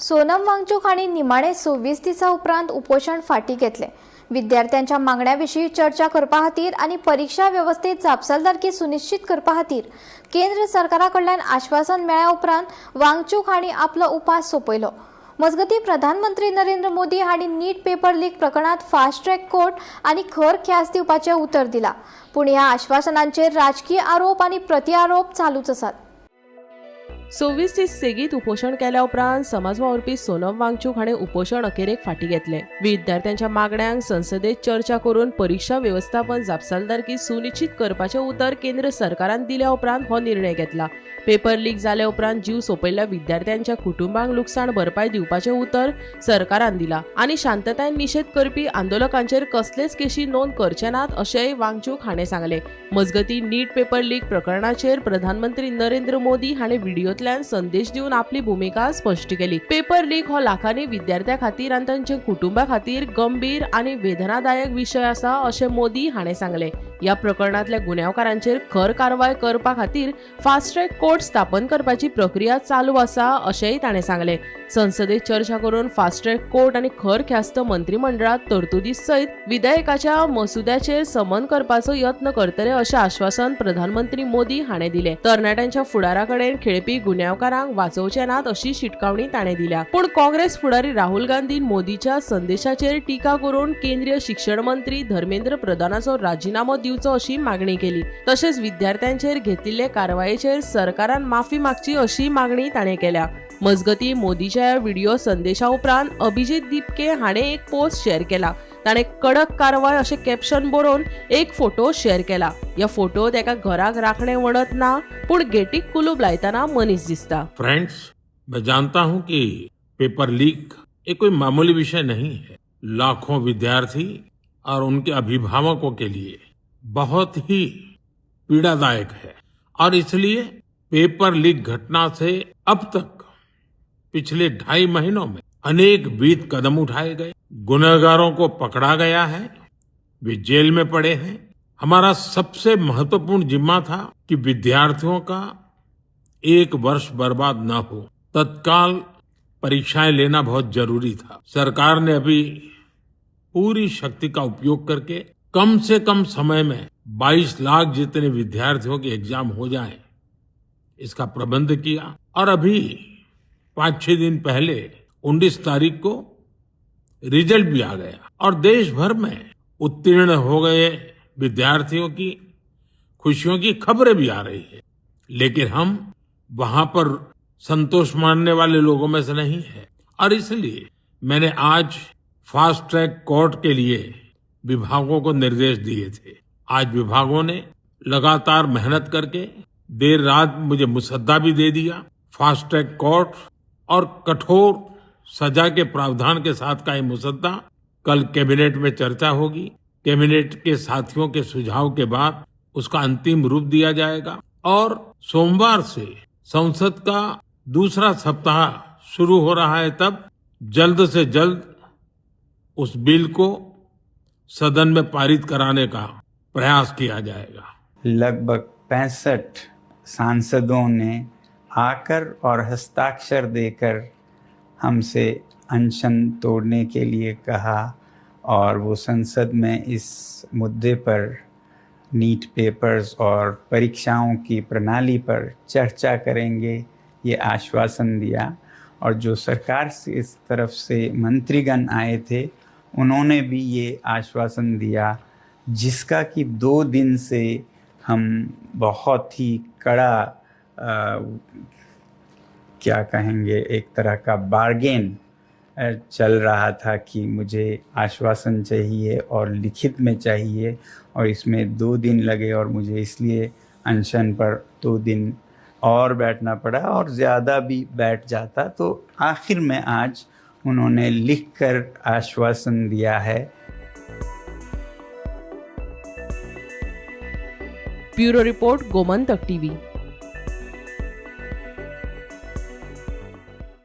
सोनम वांगचूक हांणी निमाणे 26 दिसां उपरांत उपोशण फाटीं घेतलें. विद्यार्थ्यांच्या मागण्या विशीं चर्चा करपा खातीर आनी परिक्षा वेवस्थेत जापसालदारकी सुनिश्चित करपा खातीर केंद्र सरकारा कडल्यान आश्वासन मेळ्ळ्या उपरांत वांगचूक हांणी आपलो उपास सोंपयलो. मजगतीं, प्रधानमंत्री नरेंद्र मोदी हांणी नीट पेपर लीक प्रकरणात फास्ट ट्रॅक कोर्ट आनी खर ख्यास्त दिवपाचें उतर दिलां. पूण ह्या आश्वासनांचेर राजकीय आरोप आनी प्रतिआरोप चालूच आसात. 26 दीस सेगीत उपोशण केल्या उपरांत समाज वावुरपी सोनम वांगचूक हाणें उपोशण अखेरेक फाटीं घेतलें. विद्यार्थ्यांच्या मागण्यांक संसदेत चर्चा करून परिक्षा वेवस्थापन जापसालदारकी सुनिश्चित करपाचें उतर केंद्र सरकारान दिल्या उपरांत हो निर्णय घेतला. पेपर लीक जाल्या उपरांत जीव सोंपयल्ल्या विद्यार्थ्यांच्या कुटुंबांक लुकसाण भरपाय दिवपाचें उतर सरकारान दिलां आनी शांततायेन निशेध करपी आंदोलकांचेर कसलेच केशी नोंद करचे नात, अशेंय वांगचूक हाणें सांगलें. मजगतीं, नीट पेपर लीक प्रकरणाचेर प्रधानमंत्री नरेंद्र मोदी हाणें व्हिडियोंतल्यान संदेश दिवन आपली भुमिका स्पश्ट केली. पेपर लीक हो लाखांनी विद्यार्थ्यां खातीर आनी तांच्या कुटुंबा खातीर गंभीर आनी वेदनादायक विशय आसा, अशें मोदी हाणें सांगलें. ह्या प्रकरणांतल्या गुन्यांवकारांचेर खर कारवाय करपा खातीर फास्ट ट्रॅक कोर्ट स्थापन करपाची प्रक्रिया चालू आसा, अशेंय ताणें सांगलें. संसदेत चर्चा करून फास्ट ट्रॅक कोर्ट आनी खर ख्यास्त मंत्रिमंडळात तरतुदी सयत विधेयकाच्या मसुद्याचेर समन करपाचो यत्न करतले, अशें आश्वासन प्रधानमंत्री मोदी हाणें दिलें. तरणाट्यांच्या फुडारा कडेन खेळपी गुन्यांवकारांक वाचोवचे नात, अशी शिटकावणी ताणें दिल्या. पूण काँग्रेस फुडारी राहुल गांधीन मोदीच्या संदेशाचेर टिका करून केंद्रीय शिक्षण मंत्री धर्मेंद्र प्रधानाचो राजिनामो दिवचो अशी मागणी केली. तशेंच विद्यार्थ्यांचेर घेतिल्ले कारवायेचेर सरकारान माफी मागची, अशी मागणी ताणें केल्या. मजगतीं, मोदीच्या ह्या व्हिडिओ संदेशा उपरांत अभिजित दिपके हाणें एक पोस्ट शेअर केला. ताणें "कडक कारवाय" अशें कॅप्शन बरोवन एक फोटो शेअर केला. ह्या फोटोत एका घराक राखणे वणत ना, पूण गेटीक कुलूप लायतना मनीस दिसता. फ्रेंड्स, मैं जानता हूं कि पेपर लीक ये कोई मामूली विषय नहीं है। लाखों विद्यार्थी और उनके अभिभावकों के लिए बहुत ही पीड़ादायक है और इसलिए पेपर लीक घटना से अब तक पिछले 2.5 महीनों में अनेक विहित कदम उठाए गए। गुनहगारों को पकड़ा गया है, वे जेल में पड़े हैं। हमारा सबसे महत्वपूर्ण जिम्मा था कि विद्यार्थियों का एक वर्ष बर्बाद न हो। तत्काल परीक्षाएं लेना बहुत जरूरी था। सरकार ने अभी पूरी शक्ति का उपयोग करके कम से कम समय में 22 लाख जितने विद्यार्थियों के एग्जाम हो जाएं, इसका प्रबंध किया और अभी 5-6 दिन पहले 19 तारीख को रिजल्ट भी आ गया और देश भर में उत्तीर्ण हो गए विद्यार्थियों की खुशियों की खबरें भी आ रही है। लेकिन हम वहां पर संतोष मानने वाले लोगों में से नहीं है और इसलिए मैंने आज फास्ट ट्रैक कोर्ट के लिए विभागों को निर्देश दिए थे। आज विभागों ने लगातार मेहनत करके देर रात मुझे मुसद्दा भी दे दिया। फास्ट ट्रैक कोर्ट और कठोर सजा के प्रावधान के साथ का ये मुसद्दा, कल कैबिनेट में चर्चा होगी। कैबिनेट के साथियों के सुझाव के बाद उसका अंतिम रूप दिया जाएगा और सोमवार से संसद का दूसरा सप्ताह शुरू हो रहा है, तब जल्द से जल्द उस बिल को सदन में पारित कराने का प्रयास किया जाएगा। लगभग 65 सांसदों ने आकर और हस्ताक्षर देकर हमसे अनशन तोड़ने के लिए कहा और वो संसद में इस मुद्दे पर, नीट पेपर्स और परीक्षाओं की प्रणाली पर चर्चा करेंगे, ये आश्वासन दिया। और जो सरकार से इस तरफ से मंत्रीगण आए थे, उन्होंने भी ये आश्वासन दिया, जिसका कि 2 दिन से हम बहुत ही कड़ा, क्या कहेंगे, एक तरह का बार्गेन चल रहा था कि मुझे आश्वासन चाहिए और लिखित में चाहिए और इसमें 2 दिन लगे और मुझे इसलिए अनशन पर 2 दिन और बैठना पड़ा और ज़्यादा भी बैठ जाता। तो आखिर में आज उन्होंने लिख कर आश्वासन दिया है। Bureau report, Gomantak TV.